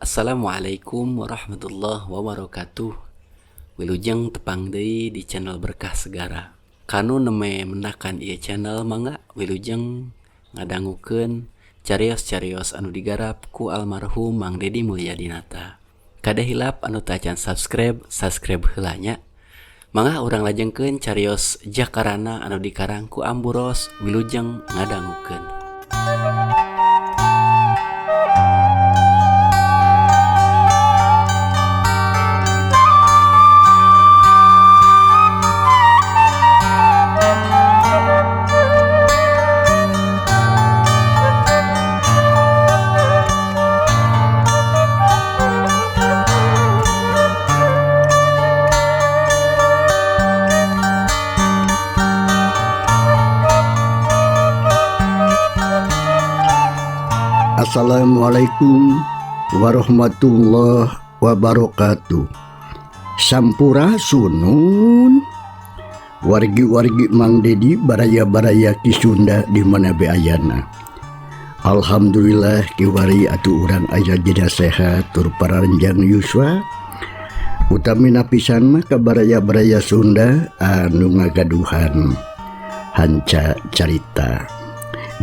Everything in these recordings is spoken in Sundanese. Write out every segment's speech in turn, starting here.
Assalamualaikum warahmatullahi wabarakatuh. Wilujeng tepang deui di channel Berkah Segara. Kanu neme mendakan ieu channel mangga wilujeng ngadangukeun carios-carios anu digarap ku almarhum Mang Dedi Mulyadinata. Kade hilap anu tacan subscribe, subscribe heula nya. Mangga urang lajengkeun carios Jakarana anu dikarang ku Amburos wilujeng ngadangukeun. Assalamualaikum warahmatullahi wabarakatuh. Sampurasunun wargi-wargi Mang Dedi baraya-baraya Ki Sunda di mana be ayana. Alhamdulillah kiwari atuh urang aya dina sehat tur paranjang yuswa. Utamina pisan mah ka baraya-baraya Sunda anu ngagaduhan hanca carita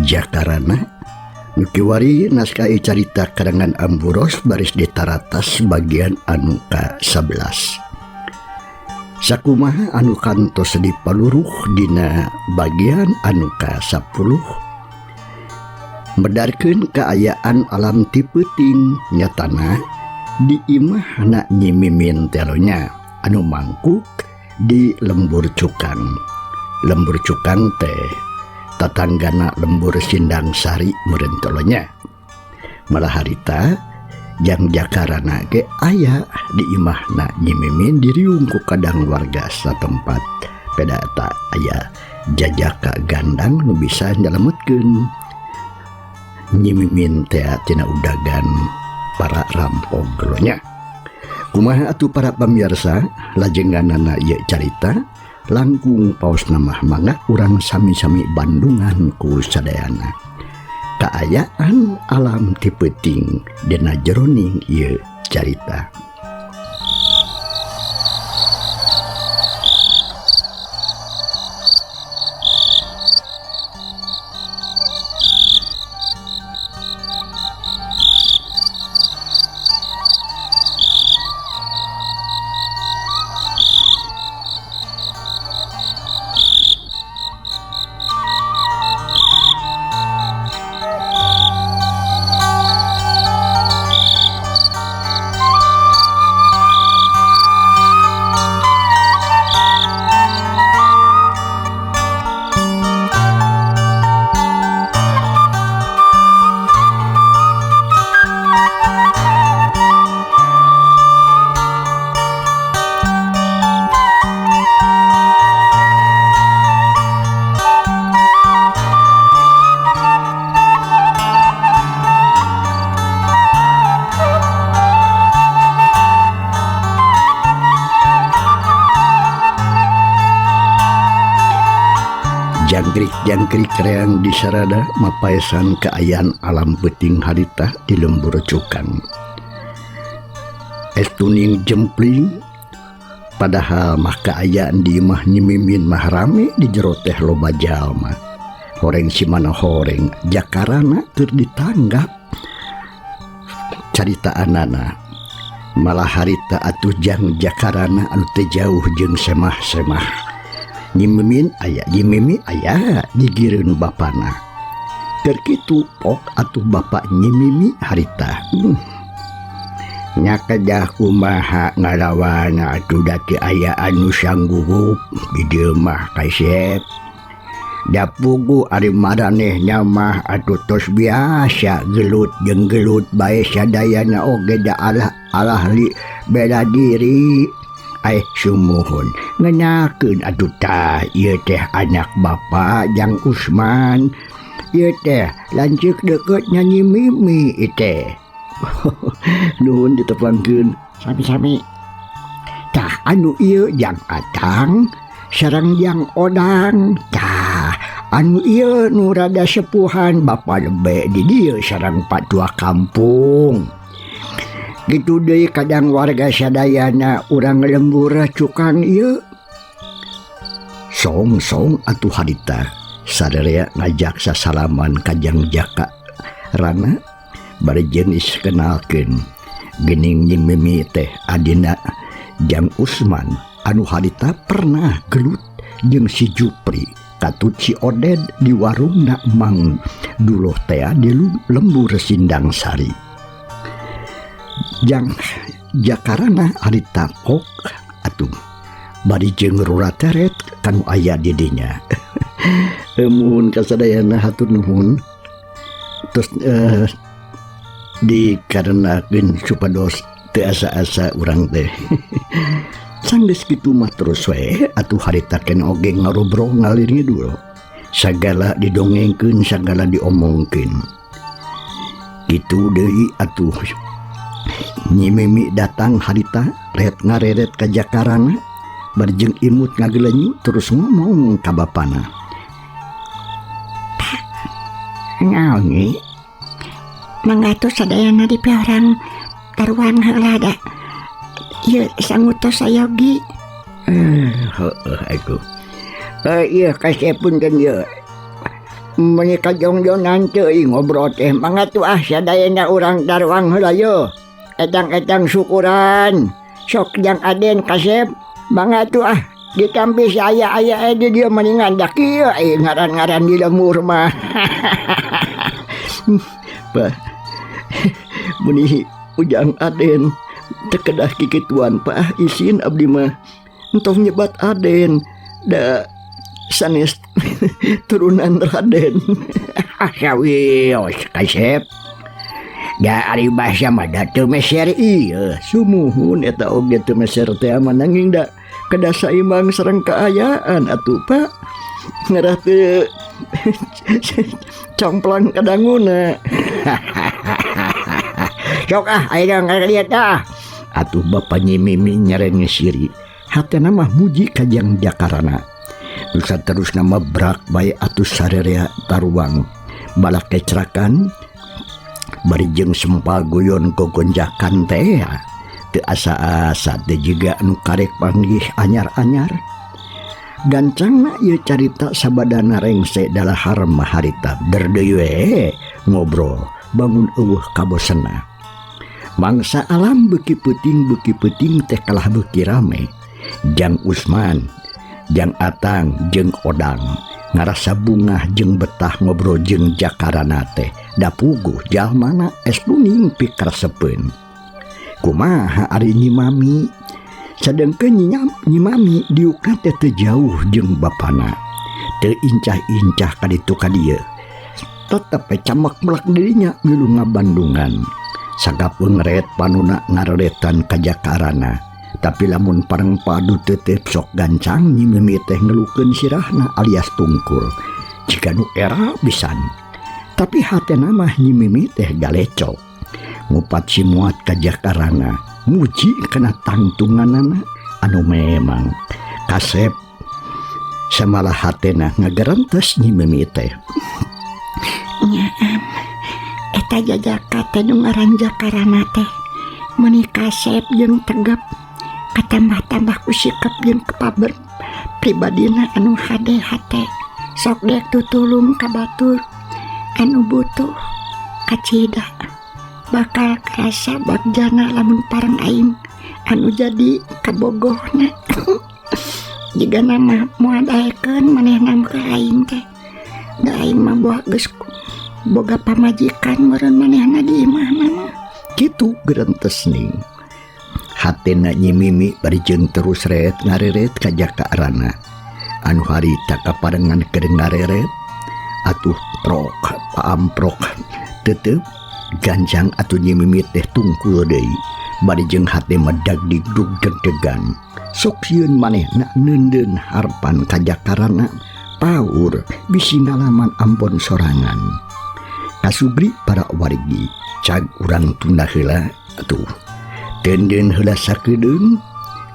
Jakarana. Nukiwari naskah carita karangan Amburos baris ditaratas bagian anu ka-11. Sakumaha anu kantos dipaluruh dina bagian anu ka-10 medarkeun kaayaan alam ti peuting nyatana di imahna Nyi Mimin telonya anu mangkuk di lembur cukang. Lembur cukang teh tatanggana lembur Sindang Sari merentolonya. Malah harita jang Jakarana ge aya di imahna Nyi Mimin diriung ku kadang warga satempat. Peda eta aya jajaka gandang nu bisa nyelametkeun Nyi Mimin teh tina udagan para rampog gelonya. Kumaha atuh para pamirsa lajenganana ieu carita langkung paos namah mangga urang sami-sami Bandungan ku sadayana. Kaayaan alam ti peuting dina jeroning ieu carita. Jangkrik-jangkrik reang di sarada mapaesan kaayaan alam peuting harita di lembur cukang. Es tuning jempling padahal mah kaayaan di imah Nyi Mimin mah rame di jero teh loba jalma. Horeng si mana horeng Jakarana keur ditanggap caritaanana. Malah harita atuh jang Jakarana anu teu jauh jeung semah-semah. Nyi Mimin aya, Nyi Mimi aya digireun bapana. Keur kitu pok atuh bapak Nyi Mimi harita. Nya kedah kumaha ngalawana atuh da teu aya anu sanggup di dieu mah kasep. Da pugu ari maranehna mah atuh tos biasa gelut jeung gelut bae sadayana oge da alah alahli bela diri. Sumuhun ngenakeun atuh tah ieu teh anak bapa Jang Usman. Ieu teh lanceuk deukeut Nyi Mimi ieu teh. Nuhun ditepangkeun sami-sami. Tah anu ieu Jang Atang sareng Jang Odang. Tah anu ieu nu rada sepuhan bapa lebe di dieu sareng patua kampung. Kitu deui kadang warga sadayana urang lembur cukang ieu. Song-song atuh harita sadaya ngajak sasalaman ka Jang Jaka Rana bari jeung kenalkeun geuning Nyi Mimi teh adina Jang Usman anu harita pernah gelut jeung si Jupri katut si Oded di warungna Mang Duloh tea di lembur Sindang Sari. Jang Jakarana harita kok atuh bari jeung rurateret kanu aya di dinya. Muhun kasadayana hatur nuhun. Terus dikarenakeun supados teu asa-asa urang teh. Sanggeus kitu mah terus we atuh harita ken oge ngarobrol ngalir ngidul. Sagala didongengkeun, sagala diomongkeun. Kitu deui atuh Nyi Mimi datang harita ret ngareret ka Jakarana bari jeung imut ngagelenyu terus ngomong ka bapana. Naon Nyi? Mangga atuh sadayana di piorang taruang heula da. Ieu sangutos sayogi. Heueuh atuh. Ieu kasep punten ieu. Meuni kajongjonan teuing ngobrol teh mangga tuh ah sadayana urang taruang heula yeuh. Etang-etang syukuran. Sok Jang Aden kasep mangga tuh ah ditampi saya aya di dieu mendingan da kieu aya ngaran-ngaran di lembur mah. Bah, muni Ujang Aden teu kedah kikituan Pak, isin abdi mah. Entong nyebat Aden da sanes turunan Raden. Sawios kasep. Da ari bahasa mah da teu meser ieu. Sumuhun eta oge teu meser teh mah nanging da kedah saimbang sareng kaayaan atuh Pak. Ngarah teu complang kadanguna. Sok ah ayeuna ngaliat ah. Atuh bapa Nyi Mimi nyereng siri. Hatena mah muji ka Jang Jakarana. Nusa terus nama brak bae atuh sarerea taruang. Balak kecrakan bari jeung sempal guyon gogonjakan teh. Teu asa-asa teh jiga nu karek panggih anyar-anyar. Gancangna ieu carita sabadana rengse dalahar mah harita derdeui we ngobrol bangun eueuh kabosena. Mangsa alam beuki peuting teh kalah beuki rame. Jang Usman, Jang Atang jeung Odang ngarasa bungah jeung betah ngobrol jeung Jakarana teh. Da puguh jalmana es kuning pikaresepeun. Kumaha ari Nyi Mami? Sadengkeun Nyi Mami diukna teh teu jauh jeung bapana. Teu incah-incah ka ditu ka dieu. Tetep we camek melak dirinya milu ngabandungan. Sagapeung ret panuna ngareretan ka Jakarana. Tapi lamun pareng padu tetep sok gancang Nyi Mimi teh ngelukeun sirahna alias tungkul. Jiga nu era pisan. Tapi hatena mah Nyi Mimi teh galecok. Ngupat simuat ka Jakarana, muji kana tangtunganana anu memang kasep. Samalah hatena ngagerentes Nyi Mimi teh. Nyaam, eta jajaka teh nu ngaran Jakarana teh meuni kasep jeung tegep katambah-tambah ku sikep jeung kepaber pribadina anu hade hate. Sok dek tutulung ka batur anu butuh kacida. Bakal kerasa bagjana lamun pareng aing anu jadi kabogohna. Jiga nama moal daekeun manehna ka aing teh. Da aing mah boa geus boga pamajikan meureun manehna di imahna mah. Kitu gerentes ning. Hatena Nyi Mimi bari jeung terus ret ngareret ka Jakarana. Anu harita kaparengan keur ngareret atuh prok paamprok tetep gancang atuh Nyi Mimi teh tungkul deui. Bari jeung hate mah dagdigdug deg-degan. Sok sieun manehna neundeun harpan ka Jakarana paur bisi ngalaman ampon sorangan. Kasubri para wargi cag urang tunda heula atuh. Tenden heula sakedeung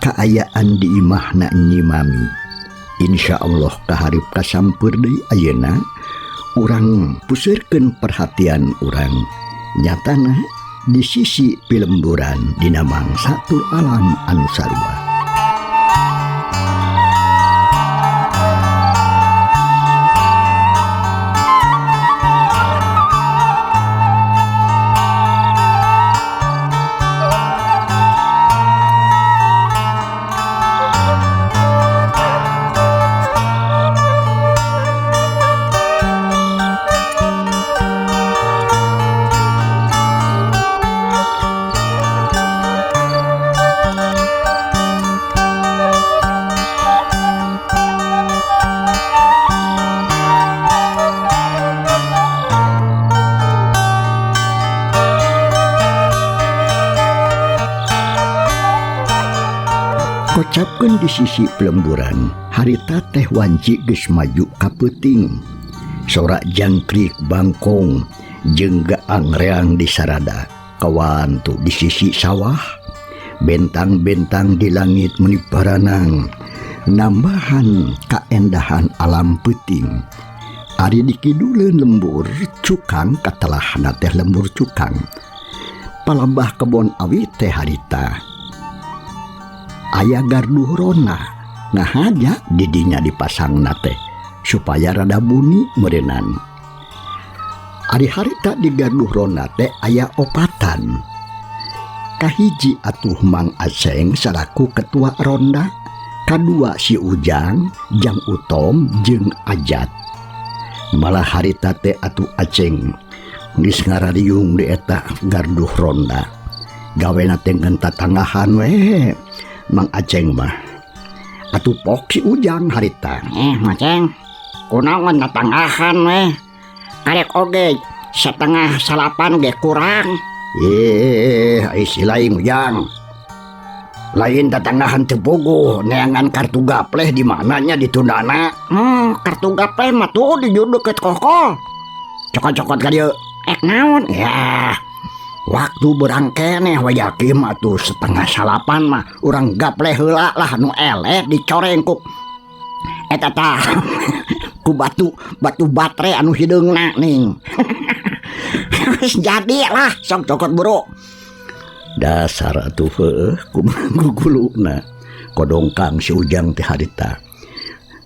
kaayaan di imahna Nyi Mami. Insya Allah kaharep kasampeur deui ayeuna urang puseurkeun perhatian urang. Nyatana Di sisi pilemburan dina mangsa tur alam anu sarua. Kocapkeun di sisi pelemburan, harita teh wanci geus maju ka peuting. Sorak jangkrik bangkong jeung gaang reang di sarada. Kawantu di sisi sawah, bentang-bentang di langit meuni paranang, nambahan kaendahan alam peuting. Ari di kiduleun lembur cukang katelahna teh lembur cukang. Palebah kebon awi teh harita aya garduh rona ngahaja didinya dipasangna teh supaya rada buni meureunnan. Ari harita di garduh rona teh aya opatan. Kahiji atuh Mang Aceng salaku ketua ronda, kadua si Ujang, Jang Utom jeung Ajat. Malah harita teh atuh Aceng geus ngarariung di eta garduh ronda. Gawena teh ngan tatanggahan we Mang Aceng mah. Atuh pok si Ujang harita. Maceng, kunaon tatanggahan we? Karek oge 7:30 ge kurang. Ai si lain Ujang. Lain tatanggahan teu bogoh neangan kartu gapleh di mananya ditundana. Kartu gapleh mah tuh di juru deket kokol. Cokot-cokot ka dieu. Naon? Ya. Waktu berang keneh we yakin atuh 7:30 mah urang gapleh heula lah nu eleh dicoreng ku eta tah ku batu baterai anu hideungna ning. Jadi lah sok cokot buru. Dasar atuh heueuh kumaha guguluna. Kodongkang si Ujang teh harita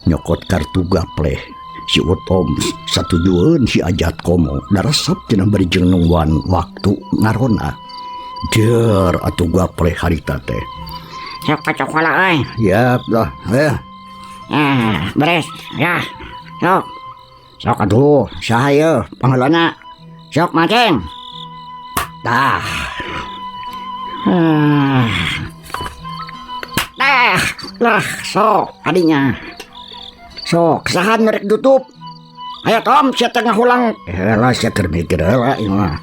nyokot kartu gapleh. Si Utom satujueun si Ajat komo daresep cenah bari jeung nungguan waktu ngarona. Jer atuh gapleh harita teh. Sok kacokola euy. Yap lah, eh. Beres ya. Sok. Sok atuh, saha yeuh pangheulana? Sok maceng. Tah. Tah, lah sok adinya. Sok, saha nu rek tutup? Ayo Tom, sia teh ngahulang. Heula sia keur mikir heula ieu mah.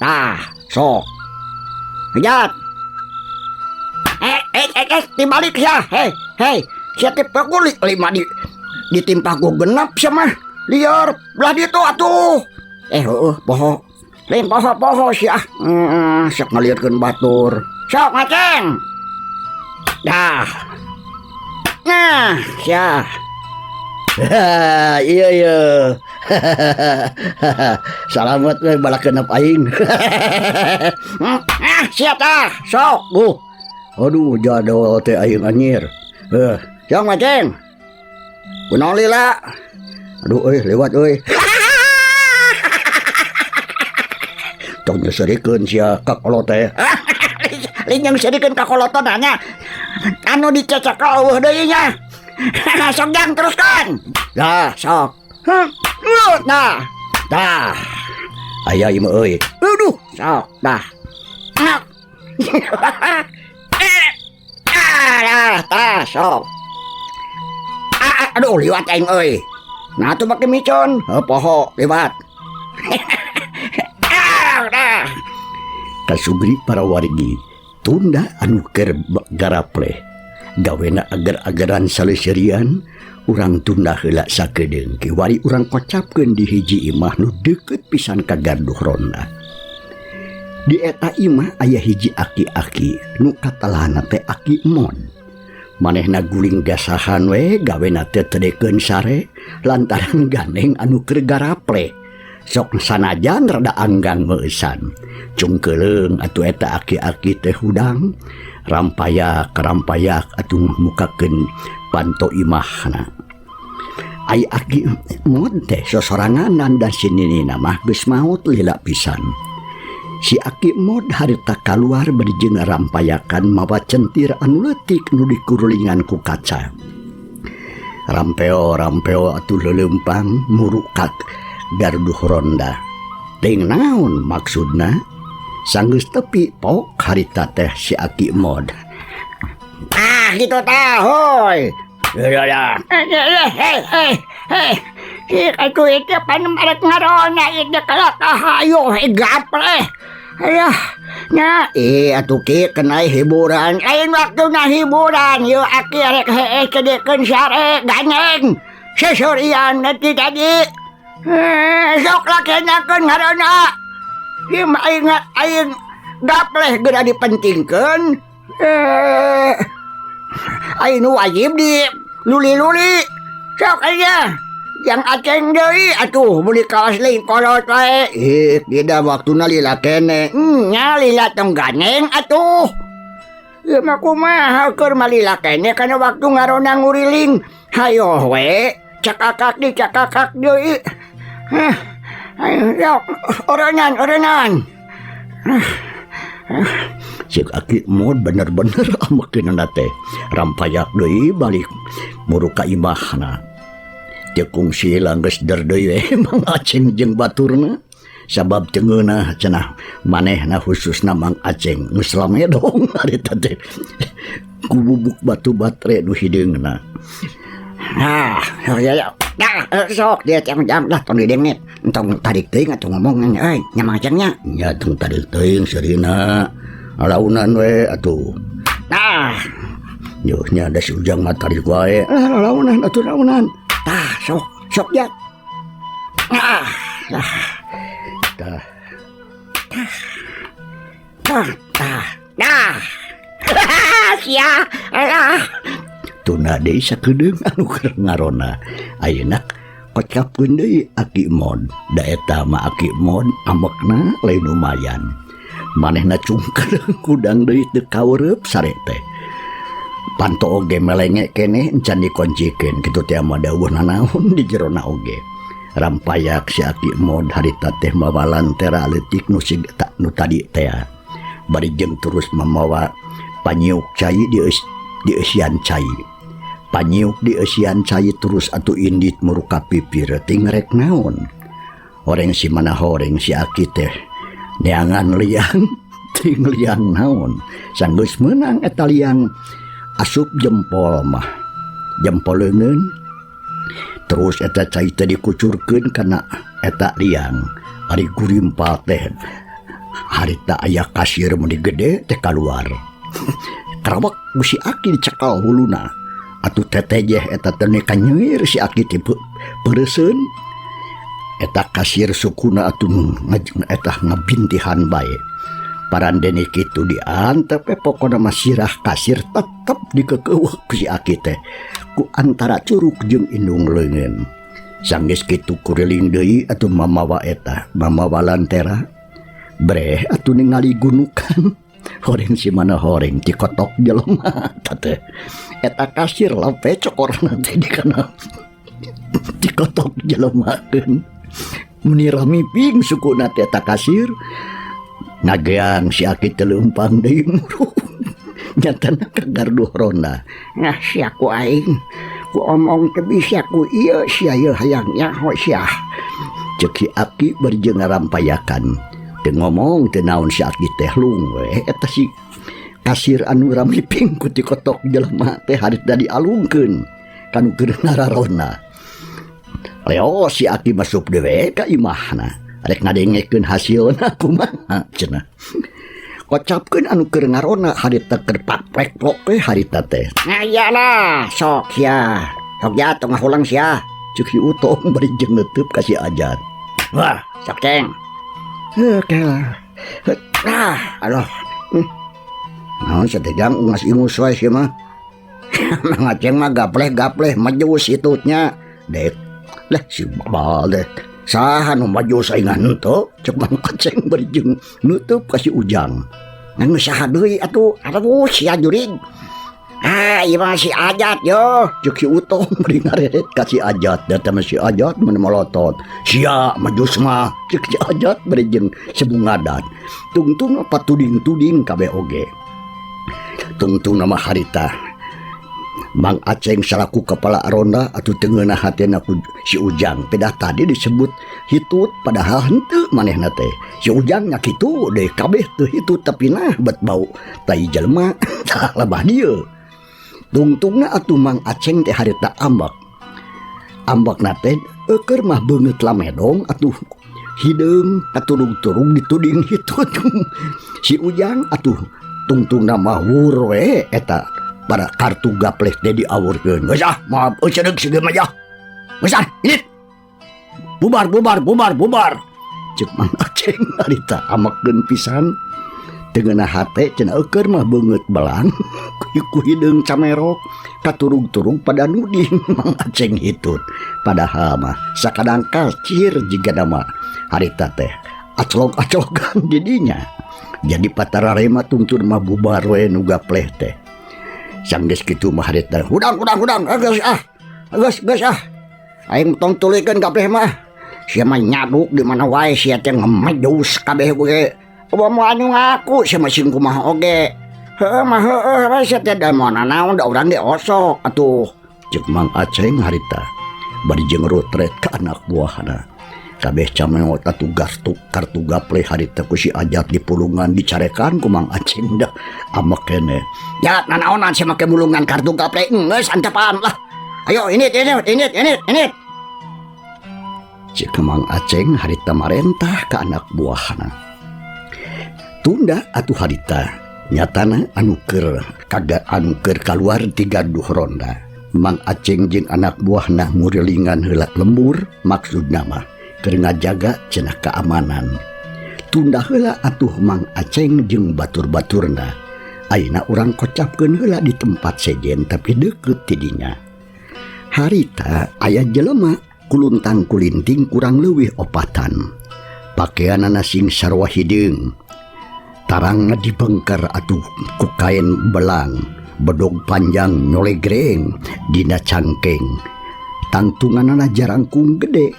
Tah, sok. Hejat. Dibalik ya. Hei, hei, sia teh pukul 5 ditimpah ku genep sia mah. Liar, belah ditu atuh. Heueuh, poho. Lain poho-poho sia. Sok ngalieurkeun batur. Sok ngaceng. Dah. Nah, sia. Iya iya. Salamet we balak genep aing. Sia tah, sok. Aduh, jadol teh aing anjir. Sok ngaceng. Kunaon lila? Aduh euy, lewat euy. Tong nyeserikeun sia ka kolot teh. Lain yang serikeun ka kolot nanya. Anu dicecek eueuh deui nya. Sok jang teruskan. Dah, sok. Nah. Dah. Aya ieu mah euy. Aduh, sok dah. Tah, sok. Aduh, liwat aing euy. Nah tuh make micon, heuh poho liwat. Dah. Kasugri para wargi tunda anu keur garapleh. Gawena agar-agaran saleuserian urang tunda heula sakedeung kiwari urang kocapkeun di hiji imah nu deukeut pisan ka garduh ronda. Di eta imah aya hiji aki-aki nu katalahna teh aki Mon. Manehna guling gasahan we gawena teh tedekeun sare lantaran gandeng anu keur garapleh. Sok sanajan rada anggang meusan. Cungkeuleung atuh eta aki-aki teh hudang rampayak rampayak atuh mukakeun panto imahna. Ai aki Mod teh sosoranganan dan si ninina mah geus maot lila pisan. Si aki Mod harita kaluar bari jeung rampayakan mawa centir anu leutik nu dikurulingan ku kaca. Rampeo rampeo atuh leuleupang murukak garduh ronda. Teuing naon maksudna? Sanggeus tepi pok harita teh si aki Mod. Ah gitu tah hoi. Ya ya. Eh eh eh. Atuh itu pan arek ngarona ieu kalakah hayo gapleh. Ayah, nya eh atuh ki kenai hiburan. Lain waktuna hiburan yeuh aki arek heeh cedekeun sare gandeng. Sesurian nanti tadi. Eh, sok lakenakeun ngarona. Ieu mah aing aing gapleh geura dipentingkeun. Eh, aing nu wajib di luli-luli. Sok aja. Yang aceng deui atuh meuli kaos lain kolot wae. Eh, tidak waktuna lila keneh. Nya lila tong gandeng atuh. Ieu mah kumaha keur malila keneh kana waktu ngarona nguriling. Hayo we, cakakak di cakakak deui. Hah. Ayo, sok, orenan, orenan. Cek aki Mod bener-bener amekeunana teh. Rampayak deui balik muruk ka imahna. Teu kungsi langgeus der deui we Mang Aceng jeung baturna. Sabab teu ngeunah cenah manehna khususna Mang Aceng geus lamedong harita teh. Ku bubuk batu batre nu hideungna. Nah, ya ya. Nah, sok dia jam-jam lah tong didenget. Entong tarik teuing atuh ngomong euy, nya Mang Aceng nya. Nya tong tarik teuing seurina. Launan we atuh. Nah, Yuh nya da si Ujang mah tarik wae. Ah, launan atuh launan. Tah, sok sok ya. Nah, nah, Tah. Tah, tah. Nah. Sia, alah. Tuna deui sakedeung anu keur ngarona. Ayeuna kocapkeun deui aki Mod. Da eta mah aki Mod amekna lain lumayan. Manehna cungkeung kudang deui teu kaureup sare teh. Panto oge melenge keneh encan dikoncikeun kitu teh mah dawuh nanaon di jerona oge. Rampayak si aki Mod harita teh mawa lantera leutik nu sig ta, nu tadi teh. Bari jeung terus mamawa panyiuk cai dieusian cai. Panyiuk dieusian cai terus atuh indit muruka pipir ting rek naon. Horeng si mana horeng si aki teh neangan liang ting liang naon. Sanggeus meunang eta liang asup jempol mah. Jempol leungeun terus eta cai teh dikucurkeun kana eta liang. Ari gurimpal teh harita aya kasir meuni gede teh kaluar. Karawak ku si aki dicekal huluna. Atuh tetejeh eta teh ka nyeuir si aki teh peureseun. Eta kasir sukuna atuh eta ngabintihan bae. Parandene kitu diantep we pokona mah sirah kasir tetep dikekeuweuk ku si aki teh. Ku antara curug jeung indung leungeun. Sanggeus kitu kuriling deui atuh mamawa eta, mamawa lantera. Breh atuh ningali gunukan. Horeng si mana horeng tikotok jelema eta teh. Eta kasir lape cokorna teh di kana. Tikotok jelemakeun. Meni ramiping sukuna teh eta kasir. Ngageang si aki teh leumpang deui murung. Nyatana ka garduh ronda. Nah sia ku aing. Ku omong teu bisa ku ieu sia ieu hayang nyaho sia. Ceuk si aki bari jeung ngarampayakan. Teu ngomong teu naon si aki teh lung we eta si kasir anu ramiping ku tikotok jelema teh harita dialungkeun kanu keur ngararona. Leo si aki masuk dewe ka imahna. Rek ngadengekeun hasilna kumaha cenah. Kocapkeun anu keur ngarona harita keur pakprek-plok we harita teh. Nah iyalah sok sia. Sok ya tong ngahulang sia. Ceuk si Utong bari jeung neuteub ka si Ajat. Wah, sok ceng. Heuh lah. Nah, aduh. Naon satejang ungas-ingus wae sia mah. Mang Aceng mah gapleh-gapleh majus itutnya. Dek. Lah si babal deh. Saha nu maju saingan henteu cek Mang Aceng bari jeung nutup ka si Ujang. Ngan saha deui atuh aduh sia jurig. Ah ieu mah si Ajat yo. Cek si Utong bari ngareret ka si Ajat, da teh mah si Ajat mun molotot. Sia majus mah cek si Ajat bari jeung sebungadan. Tungtung patuding-tuding kabeh oge. Tungtung nama harita Mang Aceng salaku kepala ronda atuh teu ngeunah hatena ku si Ujang. Pedah tadi disebut hitut padahal henteu manehna teh. Si Ujang nya kitu deh kabeh teu hitut tapi nah bet bau tai jelema tah lebah dieu. Tungtungna atuh Mang Aceng teh harita ambek. Ambekna teh eukeun mah beungeut lamedong atuh hideung katurug-turug dituding hitut. Si Ujang atuh tungtungna mah wur we eta para kartu gapleh teh diawurkeun. Geus ah, maaf euy cedeug siga mah yah. Geus ah, ini. Bubar bubar bubar bubar. Cek Mang Aceng harita amekeun pisan. Teu ngeunah hate cenah eukeun mah beungeut belang. Ku hideung camerok katurug-turug pada nuding Mang Aceng hitut. Padahal mah sakadang kacir jiga nama harita teh aclog-aclogan di dinya. Jadi patararema tungtun mah bubar we nu gapleh teh. Sanggeus kitu mah harita hudang hudang hudang geus ah. Geus geus ah. Aing tong tuluykeun gapleh mah. Sia mah nyaduk di mana wae sia teh ngemejus kabeh ge. Eueuh moal anu ngaku sia mah sing kumaha oge. Heueuh mah heueuh we sia teh da moal nanaon da urang ge osok atuh. Cek Mang Aceng harita bari jeung rotret ka anak buahna. Kabeh cameot atuh gartu kartu gapleh harita ku si Ajat di pulungan dicarekan ku Mang Aceng dah amek keneh. Ya nanaonan sia make mulungan kartu gapleh geus antepan lah. Ayo ini ini ini ini ini. Cek Mang Aceng harita marentah ka anak buahna. Tunda atuh harita nyatana anu keur kaga anu keur kaluar ti gaduh ronda. Mang Aceng jeung anak buahna ngurilingan heula lembur maksudna mah keur ngajaga cenah keamanan. Tunda heula atuh Mang Aceng jeung batur-baturna. Ayeuna urang kocapkeun heula di tempat sejen tapi deukeut ti dinya. Harita aya jelema kuluntang kulinting kurang leuwih opatan. Pakeanana sing sarua hideung. Tarangna dibengker atuh ku kain belang, bedog panjang nyolegreng dina cangkeng. Tangtunganana jarangkung gede.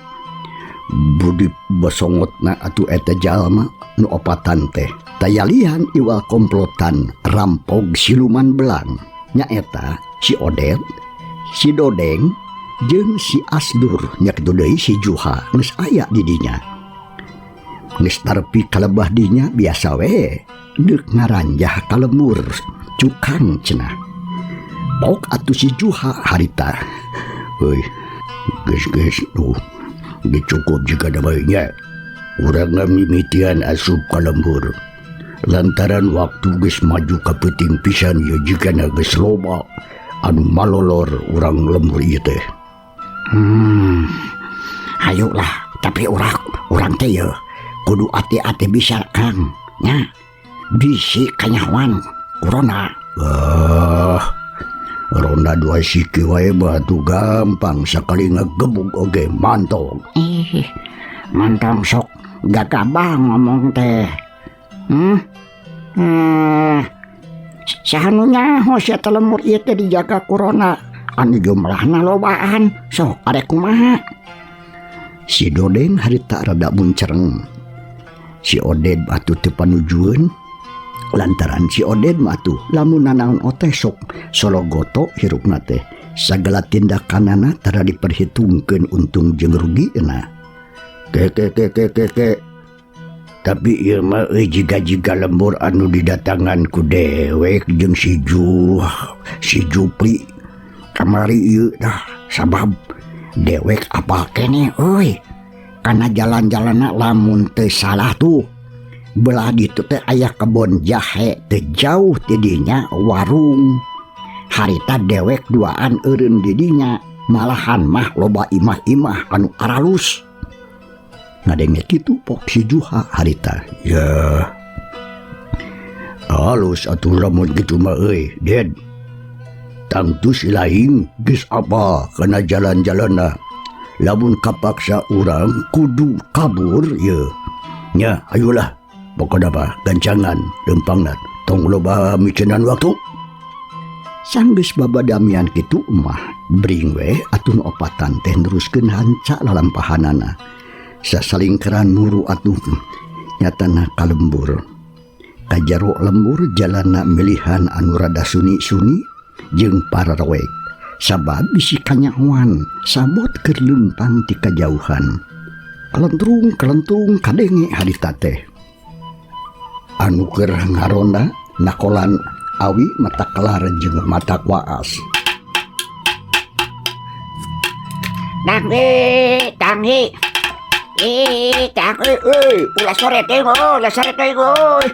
Budi bosongotna atuh eta jalma nu opatan teh. Tayalihan iwal komplotan rampog siluman belang. Nyaeta si Odet, si Dodeng, jeung si Asdur nya kitu deui si Juha geus aya di dinya. Geus tarepi kalebah dinya biasa we deuk ngaranjah ka lembur cukang cenah. Bok atuh si Juha harita. Euy, geus-geus duh. Geus cukup jiga damai nya. Urang ngamimitian asup ka lembur. Lantaran waktu geus maju ka peuting pisan ieu jigana geus loba anu malolor urang lembur ieu teh. Hayu lah, tapi urang teh ye kudu ati-ati bisa Kang nya. Bisi kanyahoan corona. Ah, ronda dua siki wae mah atuh gampang sakali ngagebug oge mantong. Ih, mantong sok gagabah ngomong teh. Saha nu nyaho sia teh lemur ieu teh dijaga corona. Anu jumlahna lobaan, sok arek kumaha? Si Dodeng harita rada muncereng. Si Oded atuh teu panujueun. Lantaran si Oded mah atuh lamun nanaon ote sok sologoto hirupna teh. Sagala tindakanana tara diperhitungkeun untung jeung rugina. Ke ke ke ke ke ke. Tapi ieu mah euy jiga-jiga lembur anu didatangan ku dewek jeung si Juh, si Jupri kamari ieu dah sabab dewek apal keneh euy. Kana jalan-jalanna lamun teu salah tuh. Belah ditu teh aya kebon jahe teu jauh ti dinya warung. Harita dewek duaan eureun di dinya, malahan mah loba imah-imah anu aralus. Ngadenge kitu pok si Juha harita. Ya. Halus atuh lamun kitu mah euy, Ded. Tangtu si lain geus apa kana jalan-jalanna. Lamun kapaksa urang kudu kabur ye. Nya ayolah pokona mah gancangan lempangna tong loba micenan waktu. Sanggeus babadamian kitu mah bring we atuh nu opatan teh neruskeun hanca lalampahanana. Sasalingkeran muru atuh nyatana ka lembur. Kajaro lembur jalana milihan anu rada suni-suni jeung pararoek. Sabab bisi kanyahoan sabot keur leumpang ti kajauhan. Kelentrung-kelentrung kadenge harita teh. Anu keur ngaronda nakolan awi mata kelar jeung mata waas. Tanghi, tanghi. Tanghi, euy, ulah sore teh, ulah sore teh, euy.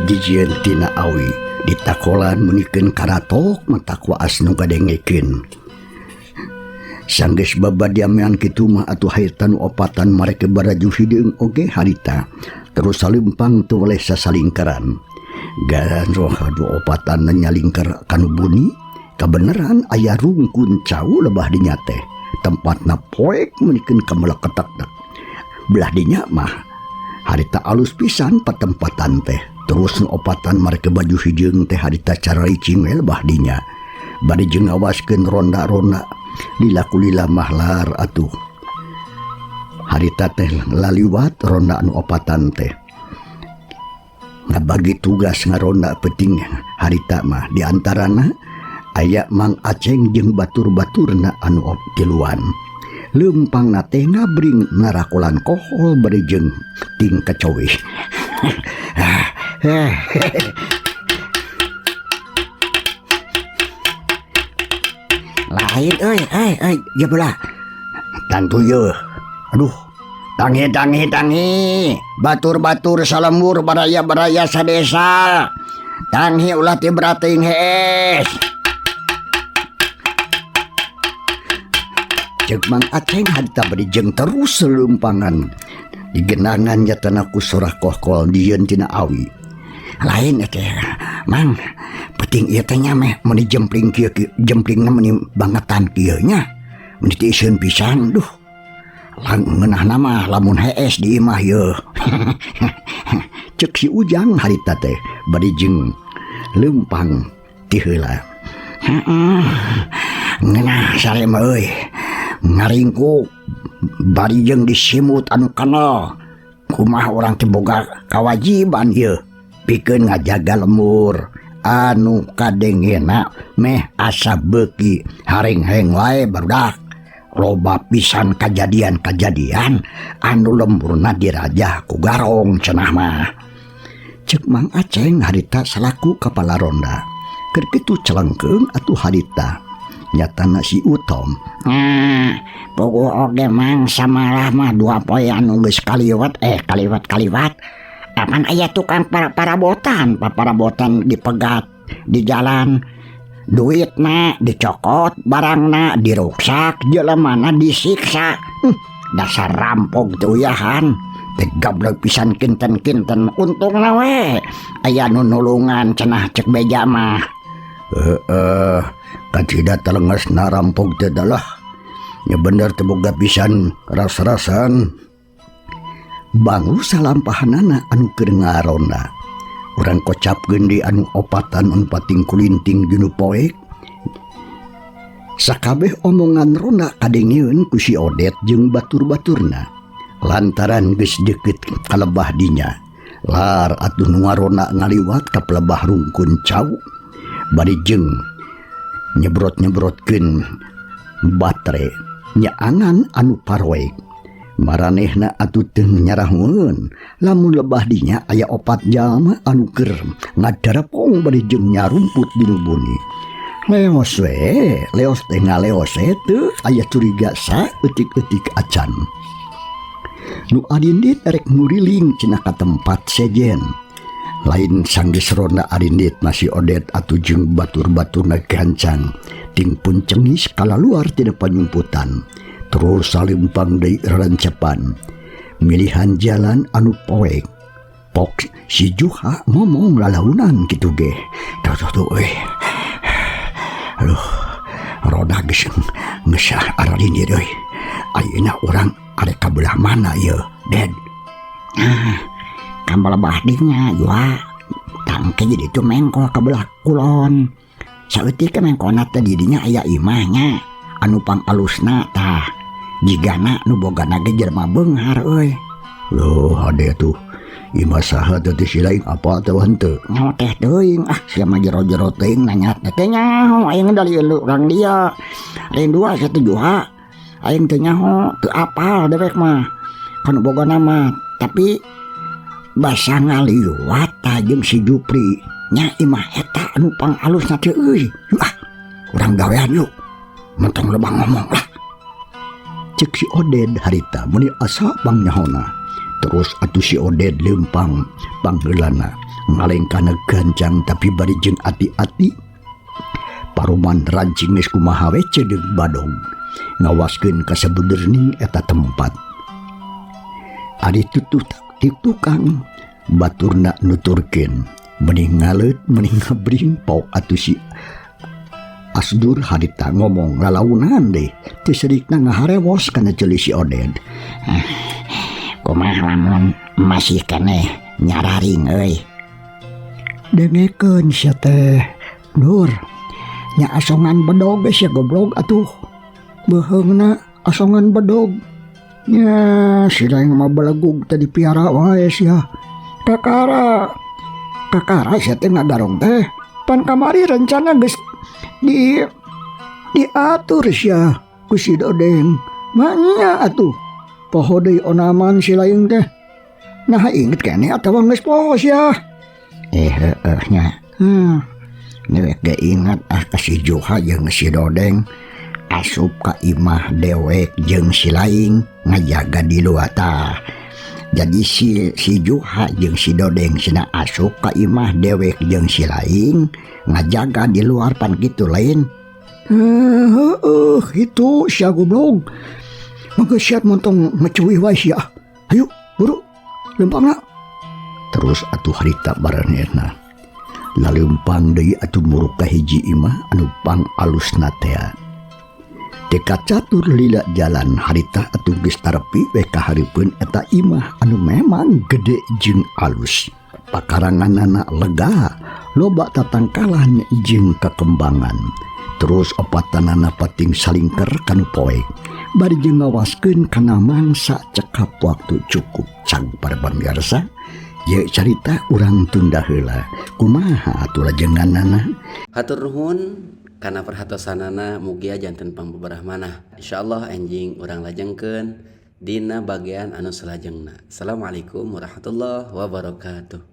Dijieun tina awi ditakolan meunikeun karatok matak waas nu kadengekeun. Sanggeus babadiamean kitu mah atuh harita nu opatan mareke baraju hideung oge harita terus salempang teu weleh sasalingkaran. Garoh du opatan nyalingkar kanu buni kabeneran aya rungkun cau lebah dinya teh tempatna poek meunikeun kameleketek. Belah dinya mah harita alus pisan patempatan teh. Terus nu opatan mareke baju hideung teh harita cara licing we lebah dinya. Bari jeung ngawaskeun ronda-ronda lila kulila mahlar atuh. Harita teh laliwat ronda nu opatan teh. Ngabagi tugas ngaronda penting harita mah diantarana aya Mang Aceng jeung batur-baturna anu tiluan. Leumpangna teh ngabring ngarakolan kohol bari jeung ting kacowih. Lain euy, euy, euy, ieu belah. Tantu ye. Aduh, tangi tangi tangi. Batur-batur salembur baraya-baraya sadesa. Tanghi ulah ti berating hees. Ceuk Mang Aceng harita bari jeung terus leumpangan. Digenangan nyatana ku sorah kohkol dieun tina awi. Lain teh, Mang, penting ieu teh nya meh meuni jempling kieu kieu, jemplingna meuni bangetan kieu nya. Meuni tiiseun pisan duh. Lang ngeunahna mah lamun hees di imah yeuh. Ceuk si Ujang harita teh bari jeung leumpang ti heula. Heeh. Ngeunah sare mah euy. Ngaringkuk bari jeung disimut anu kenal. Kumaha urang teh boga kawajiban ieu pikeun ngajaga lemur anu kadengena meh asa beuki harengheng wae barudak. Loba pisan kajadian-kajadian anu lemburna dirajah ku garong cenah mah. Ceuk Mang Aceng harita salaku kepala ronda. Keur kitu celengkeung atuh harita. Nyatana si Utom. Nah, puguh oge Mang samalah mah dua poe anu geus kaliwat, kaliwat-kaliwat. Apan aya tukang parabotan, parabotan dipegat di jalan. Duitna dicokot, barangna diruksak, jelemana disiksa. Dasar rampok teu uyahan. Teh gablek pisan kinten-kinten untungna we. Aya nu nulungan cenah cek beja mah. Heeh, kacida telengesna rampok teh dalah. Nya bener teh boga pisan ras-rasan. Bangu salampahanana anu keur ngaronda. Urang kocapkeun di anu opatan anu pating kulinting dinu poek. Sakabeh omongan ronda kadengeun ku si Odet jeung batur-baturna. Lantaran geus deukeut ka lebah dinya. Lar atuh nu ngaronda ngaliwat ka pelebah rungkun cau bari jeung nyebrot-nyebrotkeun batre nyaangan anu paroek. Maranehna atuh teu nyarahueun lamun lebah dinya aya opat jalma anu keur ngadarapong bari jeung nyarumput di buni. Leos we, leos teh ngaleos we teu aya curiga saeutik-eutik acan. Nu arindit erek nguriling cenah ka tempat sejen. Lain sanggeus ronda arindit masih Odet atuh jeung batur-baturna gancang. Ting pun cengis kalaluar tina panyumputan. Terus salempang deui rerencepan. Milihan jalan anu poek. Pok si Juha ngomong lalaunan kitu ge. Tuh tuh tuh euy. Aduh, roda geus geus aralindit euy. Ayeuna urang arek ka belah mana ieu, Ded? Ah, ka lebah dinya Juha. Tangke jadi itu mengkol ka belah kulon. Saeutik mengkolna teh di dinya aya imahnya. Anu pang alusna tah. Jigana nu bogana ge jelema beunghar euy. Loh, hade tuh. Imah saha teh teh si lain apa atawa henteu? Nyaho teh teuing ah sia mah jero-jero teuing nanya teh teh nyaho aing dari urang dia. Lain dua satu Juha. Aing teu nyaho, teu apal dewek mah. Kanu bogana mah, tapi basa ngaliwat tah jeung si Jupri. Nya imah eta anu pang alusna teh euy. Yuk ah, urang gawean yuk. Mentong lebah ngomong lah. Cek si Oded harita meuni asa pangnyahona. Terus atuh si Oded leumpang pangheulana ngalengkana gancang tapi bari jeung ati-ati. Paruman rancing geus kumaha we ceudeuh badog ngawaskeun ka sabenerning eta tempat. Ari tutuh ti tukang baturna nuturkeun meni ngaleut meni ngabring paok atuh si Asdur harita ngomong lalaunan deh teu serikna ngaharewos kana ceuli si Oded. Kumaha lamun masih keneh nyararing euy. Dengekeun sia teh Nur nya asongan bedog geus sia goblok atuh. Beuheungna asongan bedog. Nya si lain mah belegug teh dipiara wae sia. Kakara kakara sia teh ngagarong teh. Pan kamari rencana geus di diatur sia ku si Dodeng. Manya atuh poho deui onaman si lain teh. Nah inget keneh atawa geus poho sia. Heueuh nya. Dewek ge ingat ah ka si Juha jeung si Dodeng asup ka imah dewek jeung si lain ngajaga di luar tah. Jadi si Juha jeung si Dodeng sina asup ka imah dewek jeung si lain ngajaga di luar pan kitu lain. Heueuh kitu sia goblok. Mangga siat montong ngecuih wae sia. Hayu buru lempangna. Terus atuh harita baranehna. Laleumpang deui atuh muruk ka hiji imah anu pang alusna tea. Teu kacatur lila jalan harita atuh geus tarepi we ka hareupeun eta imah anu memang gede jeung alus. Pakaranganana lega, loba tatangkalan jeung kakembangan. Terus opatanana pating salingker kanu poek. Bari jeung ngawaskeun kana mangsa cekap waktu cukup cang para pamirsa. Ye carita urang tunda heula. Kumaha atuh lajenganana? Hatur nuhun kana perhatosanana mugia janten pangbeberah manah. Insyaallah enjing urang lajengkeun dina bagian anu salajengna. Assalamualaikum warahmatullahi wabarakatuh.